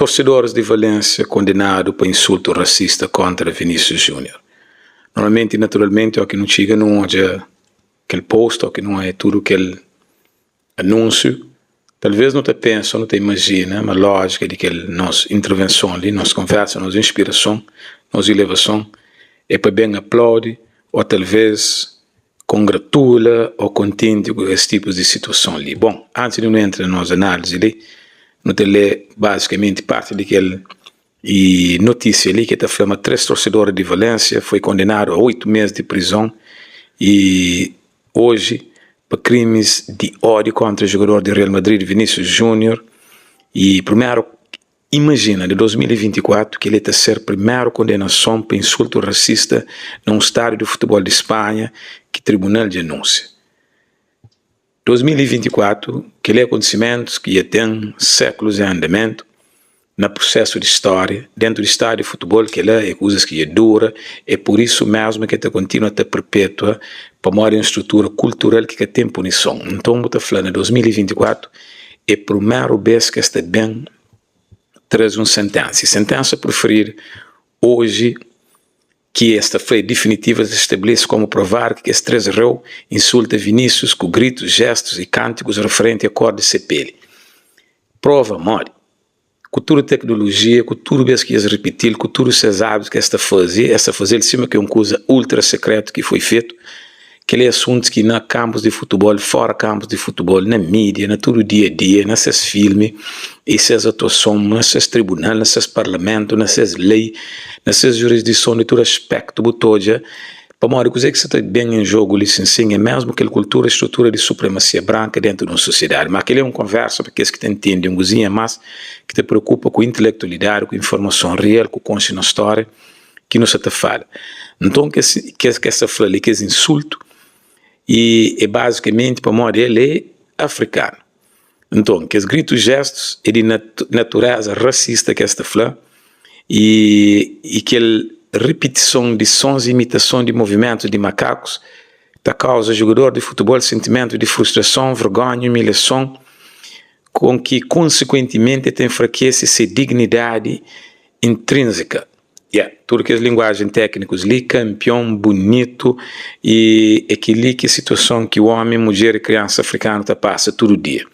Torsedoris di Valênsia kondenadu pa insultu rasista kontra Vinicius Júnior. Normalmenti, naturalmenti, óki nu txiga nu odja kel post, óki nu odja tudu kel anúnsiu, talvês nu ta pensa ô nu ta imajina ma lójika di kel nos intervenson li, nos konversa, nos inspirason, nos ilevason é pa ben aplaudi ô talvês kongratula ô kontenti ku es tipus di situason li. Bon, antis di nu entra na nos análisi li, nu ta lé bazikamenti parti di kel notísia li ki ta fla ma 3 torsedor di Valênsia foi kondenadu a 8 mês di prizon i oji pa krimis di ódiu kontra jogador di Real Madrid Vinicius Júnior i primeru Imajina, di 2024, kel-li ta ser primeru kondenason pa insultu rasista na un stádiu di futebol di Spanha ki tribunal dja anúnsia. 2024, kel-li é akontisimentus ki dja ten sékulus en andamentu na prusésu di stória dentu di stádiu di futebol, kel-la é kuzas ki dja dura, é pur isu mésmu ki el ta kontinua ta perpétua pamodi é un strutura kultural ki ka ten punison. Nton, bu ta fla na 2024 é primeru bês ki es ta ben traze un sentensa. I sentensa preferidu oji ki es ta fla é difinitiva, es stabelese komu provadu ki kes 3 reu insulta Vinicius ku gritus, gestus i kântikus referenti a kor di se peli. Prova modi? Ku tudu teknolojia, ku tudu bes ki es ripiti-l, ku tudu ses ábitus ki es ta faze, es ta faze-l sima ki é un kuza ultra sekretu ki foi fetu. Kel-li é asuntus ki na kanpus di futibol, fóra kanpus di futibol, na mídia, na tudu dia-a-dia, na ses filmi i ses atuason, na ses tribunal, na ses parlamentu, na ses lei, na ses jurisdison, di tudu aspektu bu ta odja Pamodi kuzê ki sa ta ben en jogu li sin sin é mésmu kel kultura i strutura di supremasia branka déntu di un sosiedadi. Má kel-li é un konvérsa pa kes ki ta ntende un kuzinha más, ki ta preokupa ku intelektualidadi, ku informason real, ku konxe nos stória ki nu sa ta fala. Nton kes kes ki es ta fla li kes insultu i é bazikamenti pamodi el é afrikanu. Nton, kes gritu jestus é di natureza rasista ki es ta fla i i kel ripitison di sons i imitason di movimentus di makakus ta kauza jugador di futibol sentimentu di frustrason, vergonha, umilhason kon ki konsikuentimenti ta enfrakese se dignidadi intrínsika. Yeah, tudu kes linguajen téknikus li, kanpion, bunitu, i é kel-li ki é situason ki ómi, mudjer i kriansa afrikanu ta pasa tudu dia.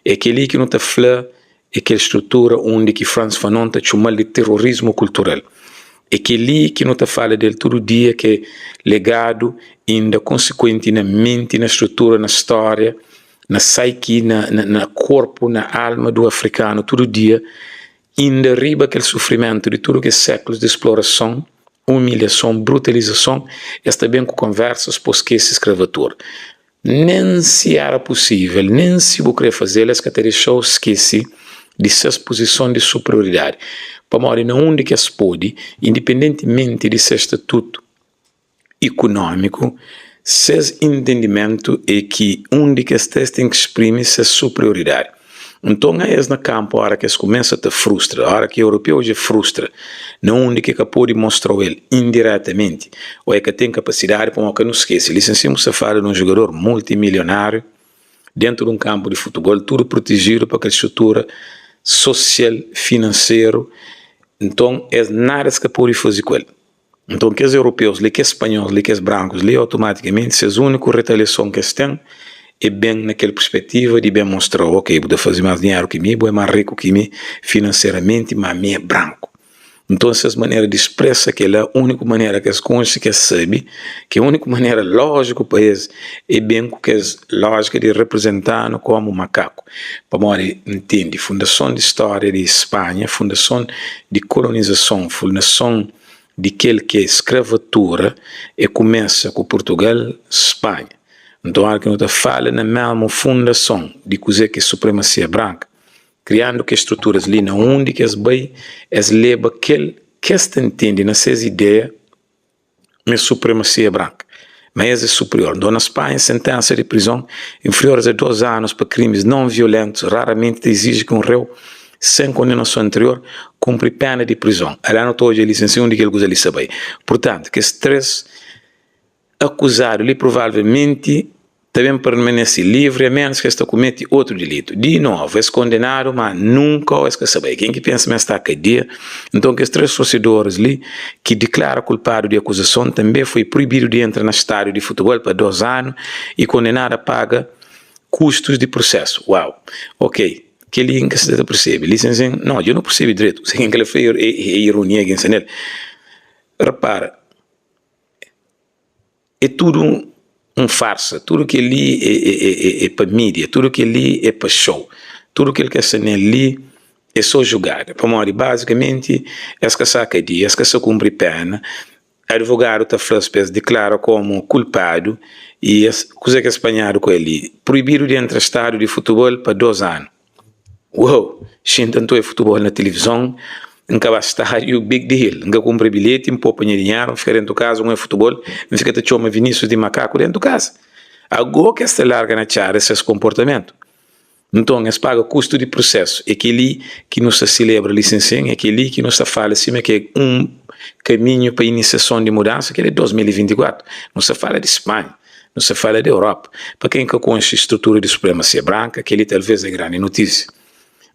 É kel-li ki nu ta fla é kel strutura undi ki Frantz Fanon ta txoma-l di terorismu kultural. É kel-li ki nu ta fala del tudu dia ki é legadu inda konsikuenti na menti, na strutura, na stória, na psyche, na, na, na korpu, na alma du afrikanu tudu dia. Inda riba kel sufrimentu di tudu kes séklus di splorason, umilhason, brutalizason, es ta ben ku konversas po skese skravatura. Nen si éra pusível, nen si bu kre faze-l, es ka ta dexa-u skese di ses puzison di superioridadi, pamodi na undi ki es pode, indipendentimenti di ses statutu, ikunómiku, ses intendimentu é ki un di kes 3 ten ki sprimi ses superioridadi. Nton aes na kanpu óra ki es kumesa ta frustra, óra ki europeu dja frustra na undi ki e ka pode mostra-u el indiretamenti ô e ka ten kapasidadi pamodi ka nu skese li sen bu sta fala di un jugador multimilionáriu dentu di un kanpu di futibol tudu protejidu pa kel strutura sosial, finanseru nton es nada es ka pode faze ku el. Nton, kes europeus li, kes spanhóls li, kes brankus li, automatikamenti ses úniku retaliason ki es ten é ben na kel perspetiva di ben mostra-u, ok, bu ta faze más dinheru ki mi, bu é más riku ki mi finanseramenti, má mi é branku. Nton, ses manera di spresa kel-la, úniku manera ki es konxe, ki es sabe, ki é úniku manera lójiku pa es é ben ku kes lójika di reprezenta-nu kómu makaku. Pamodi, ntende, fundason di stória di Spanha, fundason di kolonizason, fundason di kel ki é skravatura e kumesa ku Purtugal, Spanha. Nton ora ki nu ta fala na mesmu fundason di kuze ki é supremasia branka, kriandu kes struturas li na undi ki es bai es leba kel kes ta ntende na ses ideia ma é supremasia branka, ma es é superior. Nton na Spanha sentensa di prizon inferiores a 2 anus pa krimis non violentus raramenti ta iziji ki un reu sen kondenason anterior kunpri pena di prizon. Alá nu ta odja li sen undi kel kuza li sta bai. Purtantu, kes 3 akuzadu li provavelmenti. Ta ben permanese livri a ménus ki es ta kumete otu dilitu. Di novu, es kondenadu, má nunka es ka sta bai. Ken ki pensa ma es sta kadia? Nton, kes 3 torsedoris li ki diklara kulpadu di akuzason tanbê foi proibidu di entra na stádiu di futebol pa 2 anu i kondenadu a paga kustus di prusesu. Uau! Ok, kel-li N ka sta ta persebe. Li sen sen, no, dja nu persebe dretu. Kuzê ki N kre fla é ironia ki N sta nel. Repara. É tudu un farsa, tudu kel-li é pa mídia, tudu kel-li é pa xou, tudu kel ki es sta nel li é sô jugada. Pamodi bazikamenti es ka sta kadia, es ka sta kunpri péna, advogadu ta fla-s pa es diklara kómu kulpadu i es kuzê ki es panhadu ku el li? Proibidu di entra stádiu di futebol pa 2 anu. Uau! Xinta N ta oia futebol na tilivizon, N ka ba stádiu, big deal! N ka kunpra bilheti, N popa nha dinheru, N fika dentu kaza, N oia futebol, N fika ta txoma Vinicius di makaku dentu kaza. Ago ki es ta larga na txada ses konportamentu. Nton, es paga kustu di prusesu. É kel-li ki nu sta selebra li sinsin, é kel-li ki nu sta fala sima ki é un kaminhu pa inisiason di mudansa, kel-li é 2024. Nu sta fala di Spanha. Nu sta fala di Europa. Pa ken ka konxe strutura di supremasia branka, kel-li talvês é grandi notisia.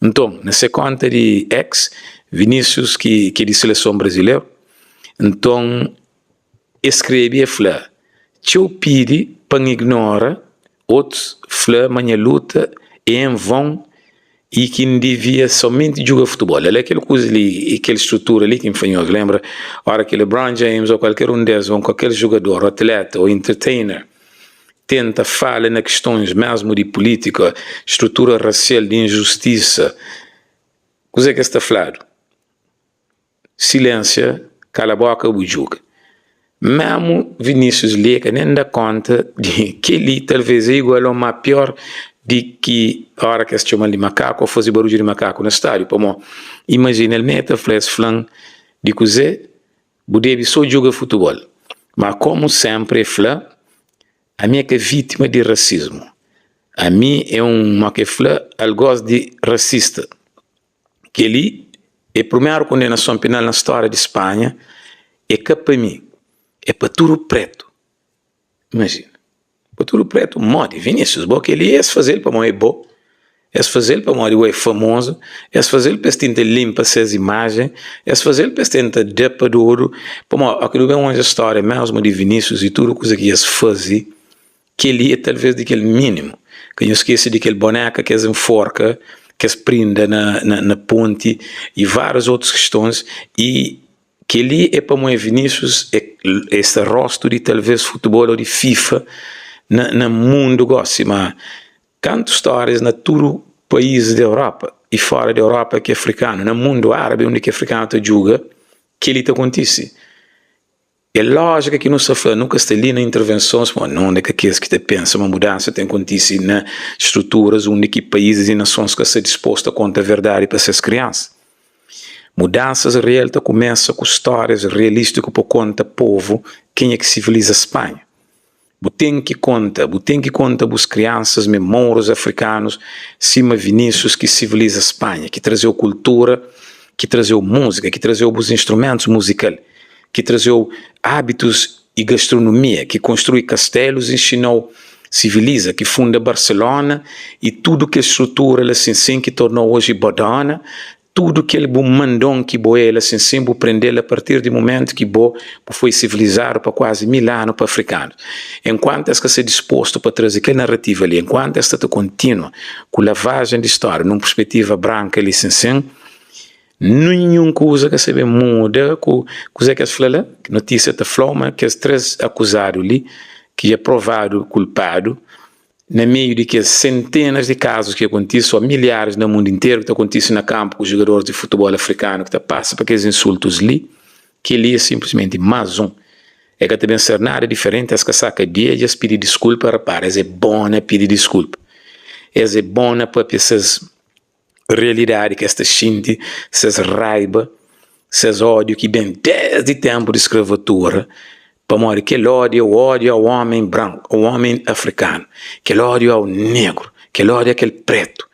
Nton, na se konta di X, Vinicius, ki ki é di seleson brazileru, nton e skrebe e fla, Txeu pidi pa N ignora, otus fla ma nha luta é en von i ki N devia somenti djuga futebol. Ala kel kuza li, kel strutura li ki N fla nhos. Lenbra ora ki LeBron James ô kualker un des, ô kualker jugador, ô atleta, ô entertainer tenta fala na kistons mesmu di pulitika, strutura rasial, di injustisa, kuze ki es ta fladu? Silensia, kala boka bu djuga. Memu Vinicius li e ka nen da konta di kel-li talvez é igual ô má pior di ki ora ki es txoma-l di makaku ô faze barudju di makaku na stádiu. Pamó imajina el mê ta fla, es fla-m di kuzê bu debe sô djuga futebol. Má komu sénpri e fla, ami é ka vítima di rasismu. Ami é un, mó ki e fla, algoz di rasista. Kel-li é primeru kondenason penal na stória di Spanha. É ka pa mi, é pa tudu pretu. Imajina, pa tudu pretu modi? Vinicius, bo kel-li es faze-l pamodi é bo, es faze-l pamodi bo é famozu, es faze-l pa es tenta linpa ses imajen, es faze-l pa es tenta da pa dodu. Pamodi, óki nu ben odja stória mésmu di Vinicius i tudu kuza ki es faze, Kel-li é talvês di kel mínimu. Ka nhos skese di kel bonéka ki es nforka, ki es prinda na ponti i várius otus kistons. I kel-li é pamodi Vinicius é sta róstu di talvês futebol ô di FIFA na mundu gósi. Má kantu stórias na tudu país di Europa i fóra di Europa ki afrikanu, na mundu árabi undi ki afrikanu ta djuga, kel-li ta kontise. É lójika ki nu sta fla, nu ka sta li na intervensons pamodi nu é ka kes ki ta pensa ma mudansa ten kontise na struturas undi ki paízis i nasons ka sta dispostu a konta verdadi pa ses kriansa. Mudansas real ta kumesa ku stórias realistiku pa konta povu kenha ki siviliza Spanha. Bu ten ki konta, bu ten ki konta bus kriansas me mourus afrikanus sima Vinicius ki siviliza Spanha, ki trazeu kultura, ki trazeu musika, ki trazeu bus instrumentus musikal, ki trazeu abitus i gastronomia, ki konstrui kastelus i nxinau siviliza, ki funda Barcelona i tudu kel strutura la sin sin ki tornau oji bodona, Tudu kel bu mandon ki bo é la sin sin bu prendel a partir di mumentu ki bo bu foi sivilizadu pa kuazi 1000 anu pa afrikanus. Enkuantu es ka sta dispostu pa traze kel narativa li, enkuantu es sta ta kontinua ku lavajen di stória nun perspetiva branka li sin sin, ninhun kuza ka sta ben muda ku kuze ki es fla la. Notisia ta flau ma kes 3 akuzadu li ki dja provadu kulpadu Na meiu di kes sentenas di kazus ki kontise, ô milharis na mundu interu ki ta kontise na kanpu ku jugadoris di futibol afrikanu ki ta pasa pa kes insultus li, kel-li é sinplismenti más un. É ka ta ben ser nada diferenti, es ka sa kadia dja es pidi diskulpa, repara, es é bon na pidi diskulpa, es é bon na papia ses realidadi ki es ta xinti, ses raiba, ses ódiu ki ben désdi ténpu di skravatura, pamodi kel ódiu é ódiu ao ómi branku, ao ómi afrikanu, kel ódiu ao negru, kel ódiu a kel prétu,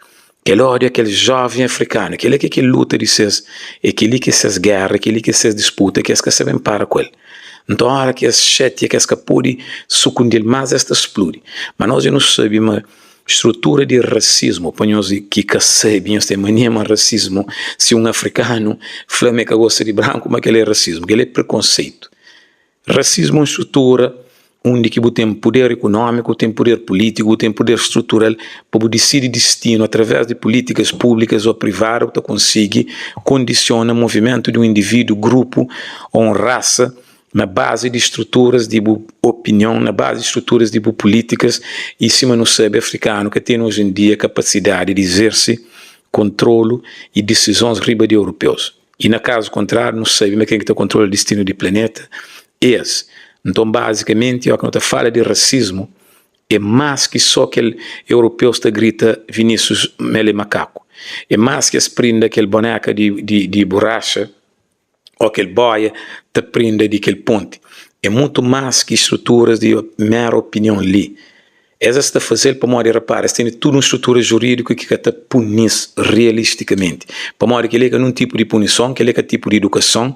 kel ódiu a kel jóven afrikanu, kel-la ki é kel luta di ses, é kel-li ki é ses géra, kel-li ki é ses disputa ki es ka sabe para ku el. Nton ora ki es xatia ki es ka pode sukundi-l más es ta spludi. Ma nos dja nu sabe ma strutura di rasismu, pa nhos ki ka sabe, nhos ten mania ma rasismu si un afrikanu fla ma el ka gosta di branku ma kel-la é rasismu, kel-la é prekonseitu. Rasismu é un strutura undi ki bu ten puder ikunómiku, bu ten puder pulítiku, bu ten puder strutural pa bu disidi distinu através di pulítikas públikas ô privadu bu ta konsigi kondisiona movimentu di un indivídu, grupu ô un rasa na bazi di struturas di bu opinion, na bazi di struturas di bu pulítikas i sima nu sabe afrikanu ka ten oji en dia kapasidadi di izerse kontrolu i disizons riba di europeus. I na kazu kontráriu, nu sabe ma ken ki ta kontrola distinu di planeta é es. Nton, bazikamenti, óki nu ta fala di rasismu, é más ki só kel europeus ta grita Vinicius ma el é makaku. É más ki es prinda kel boneka di buraxa ô kel boia ta prinda di kel ponti. É mutu más ki struturas di meru opinion li. Es es ta faze-l pamodi, repara, es tene tudu un strutura jurídiku ki ka ta puni-s realistikamenti. Pamodi kel-li é ka nun tipu di punison, kel-li é ka tipu di idukason.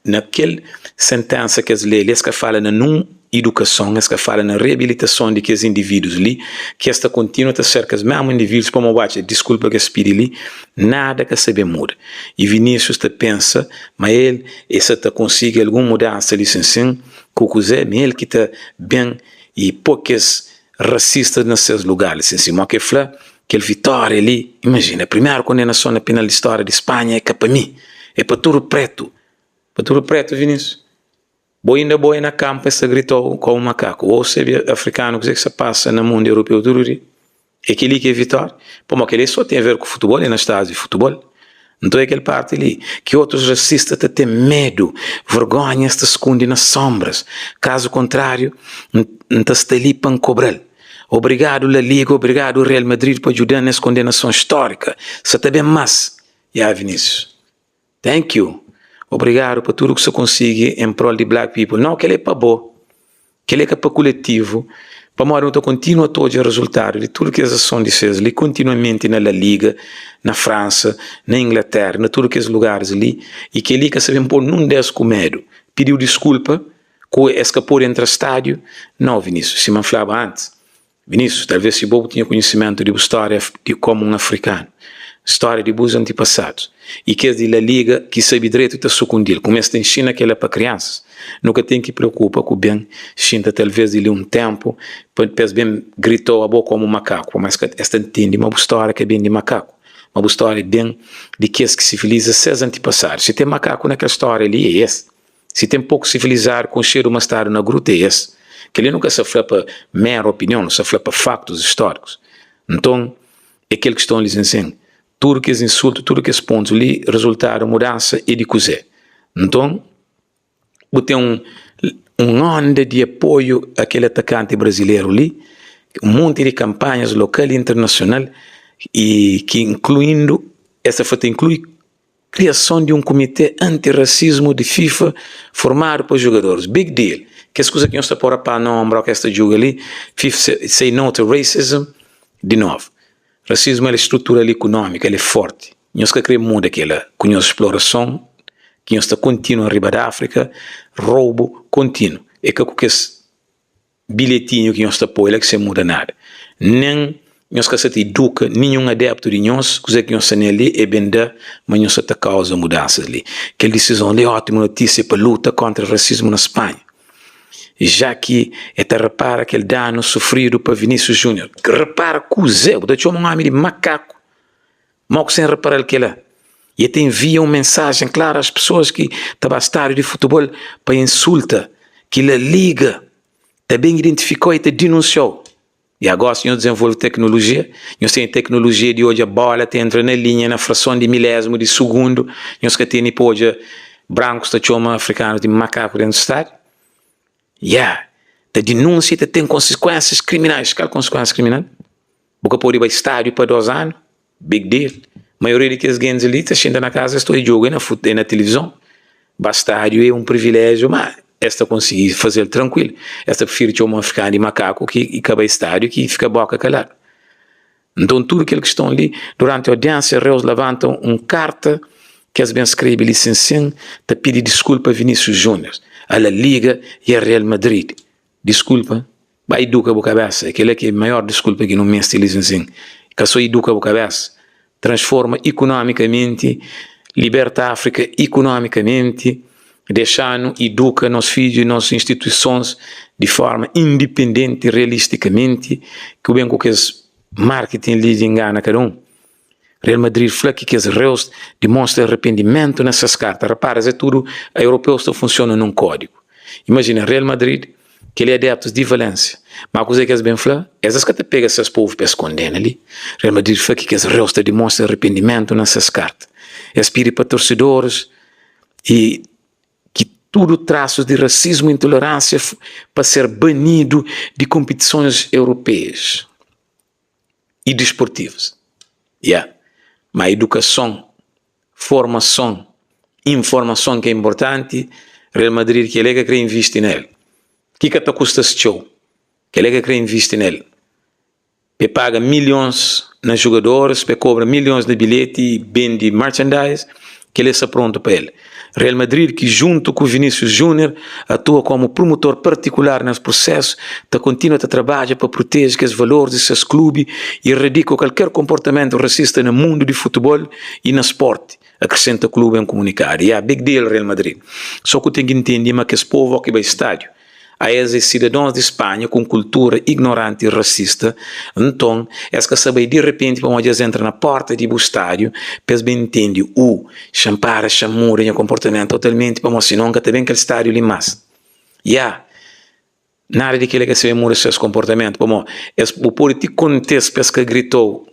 Na kel sentensa ki es lé li, es ka fala na nun idukason, es ka fala na reabilitason di kes indivídus li, ki es ta kontinua ta ser kes mésmu indivídus pamodi bu atxa diskulpa ki es pidi li, nada ka sa ben muda. I Vinicius ta pensa ma el e sa ta konsigi algun mudansa li sin sin, ku kuzê? Ma el ki ta ben I pô kes rasistas na ses lugar. Li sin mo ke fla, kel vitória li, imajina, primeru kondenason na penal di stória di Spanha é ka pa mi, é pa tudu pretu. Pa tudu pretu, Vinicius. Bo inda bo é na kanpu es ta gritau komu makaku. Bo sabe afrikanu kuzê ki sta pasa na mundu europeu tudu dia. É kel-li ki é vitória? Pamodi kel-li sô ten aver ku futibol, é na stádiu di futibol. Nton é kel párti li ki otus rasista ta ten medu, vergónha es ta sukundi na sónbras. Kazu kontráriu, N ta sta li pa N kobra-l. Obrigadu La Liga, obrigadu Real Madrid pa djuda-m nes kondenason stórika. Sa ta ben más! Ya Vinicius. Thank you. Obrigadu pa tudu ku sa konsigi em prol di black people. Nau, kel-li é pa bo. Kel-li é ka pa kuletivu. Pamodi nu ta kontinua ta odja rezultadu di tudu kes ason di ses li kontinuamenti na La Liga, na Fransa, na Inglaterra, na tudu kes lugaris li. I kel-li ka sa ben po nun des ku medu. Pidiu diskulpa ku es ka pode entra stádiu. Nau, Vinicius, sima N flaba antis, Vinicius, talvês si bo bu tinha konhisimentu di bu stória di komu un afrikanu, stória di bus antipasadus i kes di La Liga ki sabe dretu ta sukundi-l, kuma es ta inxina kela pa kriansas, nu ka ten ki preokupa ku ben xinta talvês di li un ténpu pa es ben grita-u abo komu makaku, pamodi es ka es ta ntende ma bu stória ka ben di makaku, ma bu stória ben di kes ki siviliza ses antipasadus. Si ten makaku na kel stória li, é es. Si ten poku sivilizadu konxedu ma stadu na gruta é es. Kel-li nu ka sa fla pa meru opinion, nu sa fla pa faktus istórikus. Nton, é kel kiston li sinsin, tudu kes insultu, tudu kes pontus li, rezultadu mudansa é di kuzê? Nton, bu ten un un onda di apoiu a kel atakanti brazileru li, un monti di kanpanhas lokal i internasional i ki inkluindu, es ta fla ta inklui Kriason di un kumité anti-rasismu di FIFA formadu pa jugadoris. Big deal! Kes kuza ki nhos ta pora pá na ombra o ki es ta djuga li, FIFA say no to racism, di novu. Rasismu el é strutural i ikunómiku, el é forti. Nhos ka kre muda kela ku nhos splorason ki nhos ta kontinua riba di Áfrika, roubu kontinu. É ka ku kes. Bilhetinhu ki nhos ta poi la ki sen muda nada. Nen nhos ka sa ta iduka ninhun adeptu di nhos, kuze ki nhos sta nel li e ben da ma nhos sa ta kauza mudansas li. Kel disizon li e otimu notisia pa luta kontra rasismu na Spanha, ja ki e ta repara kel danu sufridu pa Vinicius Junior. Repara kuze? Bu ta txoma un omi di makaku? Mo ku sen repara-l kela? I e ta envia un mensajen klaru as pesoas ki ta ba stádiu di futebol pa insulta ki La Liga ta ben identifika-u i ta dinunsia-u. I agosi nhos dizenvolve teknolojia, nhos tene teknolojia di odja bola ta entra na linha na frason di milésimu di sugundu, nhos ka tene pa odja brankus ta txoma afrikanus di makaku dentu stádiu? Ya! Ta dinunsia i ta ten konsikuensias kriminais. Kal konsikuensia kriminal? Bu ka pode bai stádiu pa 2 anu? Big deal. Maioria di kes gentis li ta xinta na kaza es ta odja jogu é na fut é na tilivizon. Ba stádiu é un priviléjiu ma es ta konsigi faze-l trankuilu. Es ta prifiri txoma un afrikanu di makaku ki ka bai stádiu ki fika boka kaladu. Nton tudu kel kiston li duranti audiénsia reus labanta un karta ki es ben skrebe li sin sin ta pidi diskulpa Vinicius Junior. a La Liga y a Real Madrid. Diskulpa, ba iduka bu kabesa, é kela ki é maior diskulpa ki nu meste li sinsin. Ka so iduka bu kabesa, transforma ikunomikamenti, liberta Afrika ikunomikamenti, dexa-nu iduka nos fidju y nos instituisons di forma indipendenti realistikamenti, ki ben ku kes marketing li di ingana kada un. Real Madrid fla ki kes reus dimonstra arrependimentu na ses karta. Repara, es é tudu europeus ta funciona nun kódigu. Imajina, Real Madrid, kel é adeptus di Valência. Ma kuzê ki es ben fla? Es es ka ta pega ses povu pa es kondena li. Real Madrid fla ki kes reus ta dimonstra arrependimentu na ses karta. Es pidi pa torsedoris y ki tudu trasus di rasismu y intolerânsia pa ser banidu di konpitisons europeias. i disportivus. Ya, ma idukason, formason, informason ki é inportanti, Real Madrid kel-li ka krê invisti na el, ki ka ta kusta-s txeu, kel-li ka krê invisti na el, pa e paga milhons na jugadoris, pa e kobra milhons na bilheti i bende merchandise. Kel-li sta prontu pa el. Real Madrid, ki juntu ku Vinicius Júnior atua komu prumutor partikular nes prusesu, ta kontinua ta trabadja pa pruteje kes valoris di ses klubi i eradika kalker konportamentu rasista na mundu di futebol i na sporti, akresenta klubi en kumunikadu. Ya, big deal Real Madrid. So ku ten ki ntende ma kes povu o ki bai stadiu Aes é sidadons di Spanha ku un kultura ignoranti i rasista, nton es ka sa bai di repenti pamodi es entra na porta di bu stádiu pa es ben ntende u xa-m para, xa-m muda nha konportamentu totalmenti pamodi sinon N ka ta ben kel stádiu li más. Ya, nada di kel-la ka sa ben muda ses konportamentu pamodi es bu pode ti konte-s pa es ka grita-u.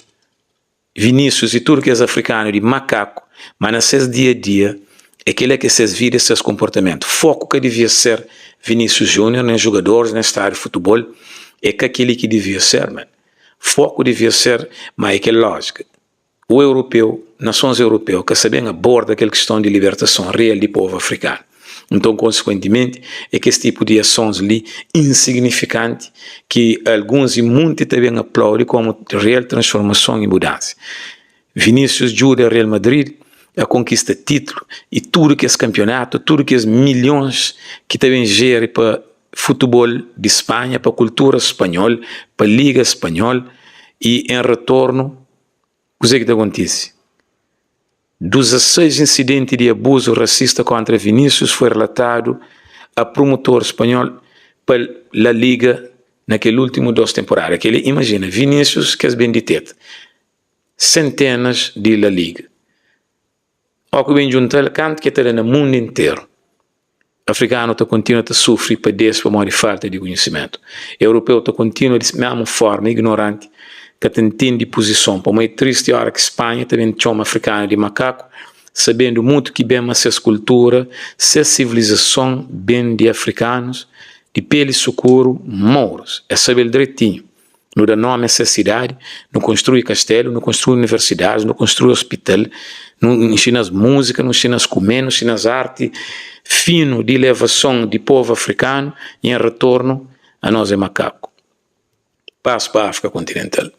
Vinicius i tudu kes afrikanu di makaku, ma na ses dia a dia é kela ki é ses vida e ses konportamentu. Foku ka divia ser Vinicius Junior, nen jugadoris, nen stadiu di futebol, é ka keli ki divia ser man. Foku divia ser ma é kel lojika, o europeu, nasons europeu ka sa ben aborda kel kiston di libertason real di povu afrikanu. Nton, konsekuentimenti, é kes tipu di asons li insignifikanti ki alguns i munti ta ben aplaudi komu real transformason i mudansa. Vinicius djuda Real Madrid a konkista titlu i tudu kes kanpionatu, tudu kes milhons ki ta ben jeri pa futebol di Spanha, pa kultura spanhol, pa liga spanhol i en retornu kuzê ki ta kontise? 16 insidenti di abuzu rasista kontra Vinicius foi relatadu a prumutor spanhol pa La Liga na kel ultimu 2 temporada. Keli, imajina, Vinicius kes ben diteta sentenas di La Liga. Ó ku ben djuntal kantu ki el ta da na mundu interu. Afrikanu ta kontinua ta sufri i padese pamodi falta di kunhisimentu. Europeu ta kontinua di mesmu forma ignoranti, ka ta ntende puzison. Pamodi é tristi ora ki Spanha ta ben txoma afrikanu di makaku, sabendu mutu ki ben ma ses kultura, ses sivilizason ben di afrikanus di peli sukuru, mourus. Es sabe-l dretinhu. Nu da nomi a ses sidadi, nu konstrui kastelu, nu konstrui universidadis, nu konstrui ospital, nu nxina-s múzika, nu nxina-s kume, nu nxina-s arti finu di ilevason di povu afrikanu i en retornu anos é makaku. Pas pa Áfrika kontinental.